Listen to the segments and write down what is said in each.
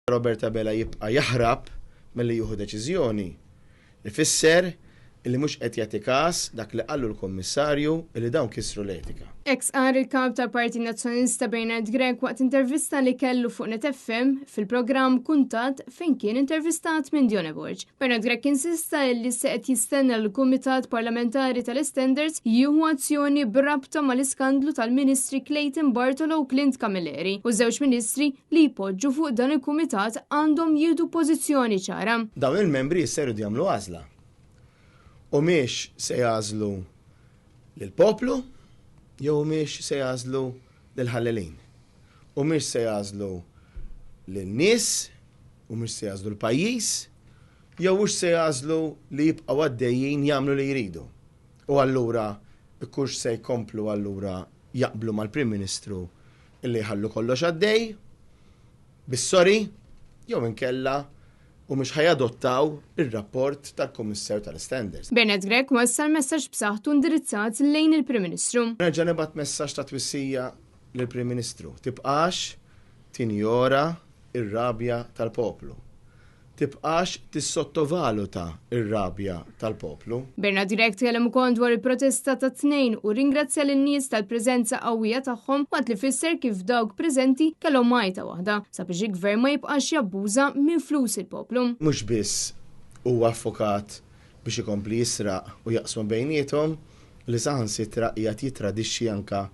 Robert Abela jibqa' jaħrab milli jieħu deċiżjoni, ifisser illi mhux qed jagħti każ dak li qallu l-Kummissarju illi dawn kisru l-etika. Hekk stqarr il-Kap tal-Partit Nazzjonalista Bernard Grech waqt intervista li kellu fuq Net FM fil-programm Kuntatt fejn kien intervistat minn Dione Borg. Bernard Grech insista illi se qed jistenna l-Kumitat Parlamentari tal-Istandards jieħu azzjoni b'rabta mal-iskandlu tal-Ministri Clayton Bartolo u Clint Camilleri u żewġ ministri li jpoġġu fuq dan il-kumitat għandhom jieħdu pożizzjoni ċara. Dawn il-membri issa jridu jagħmlu għażla. Humiex se jagħżlu lill-poplu jew humiex se jagħżlu lill-ħallelin. Humiex se jagħżlu lin-nies, humiex se jagħżlu l-pajjiż, jew hux se jagħżlu li jibqgħu għaddejjin jagħmlu li jridu. U allura ikunx se jkomplu allura jaqblu mal-Prim Ministru illi jħallu kollox għaddej, bis-sorry, jew inkella humiex ħa jadottaw ir-rapport tal-Kummissarju tal-Istandards. Bernard Grech wassal messaġġ b'saħħtu indirizzat lejn il-Prim Ministru. Nerġa' nibgħat messaġġ ta' twissija lill-Prim Ministru, tibqax tinjora r-rabja tal-poplu. Tibqax tissottovaluta r-rabja tal-poplu. Bernard Grech tkellem ukoll dwar il-protesta tat-Tnejn u rringrazzja lin-nies tal-preżenza qawwija tagħhom waqt li fisser kif dawk preżenti kellhom għajta waħda sabiex il-Gvern ma jibqax jabbuża minn flus il-poplu. Mhux biss huwa ffukat biex ikompli jisraq u jaqsmu bejniethom, li saħansitra qiegħed jittradixxi anke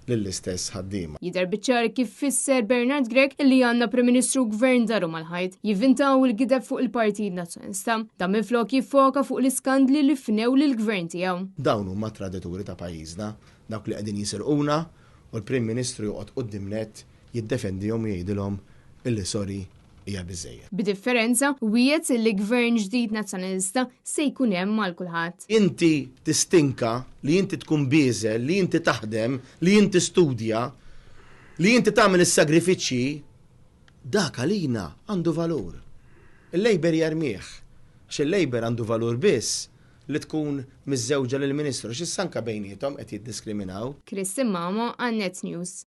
lill-istess ħaddiema. Jidher biċ-ċar kif fisser Bernard Grech illi għandna Prim Ministru u Gvern daru mal-ħajt, jivvintaw il-gideb fuq il-Partit Nazzjonalista. Dan minflok jiffoka fuq l-iskandli li fnew lill-Gvern tiegħu. Dawn huma t-tradituri ta' pajjiżna, dawk li qegħdin jisirquna u l-Prim Ministru joqgħod quddiem nett jiddefendihom u jgħidilhom illi sorry hija biżżejjed. B'differenza, wiegħed li Gvern ġdid Nazzjonalista se jkun hemm għal kulħadd. Inti tistinka, li inti tkun bieżel, li inti taħdem, li inti studja, li inti tagħmel is-sagrifiċċji, dak għalina għandu valur. Il-Labour jarmih, għax il-Labour għandu valur biss li tkun miżżewġa lil Ministru, għax issa anke bejniethom qed jiddiskriminaw. Christine Mamo għal Net News.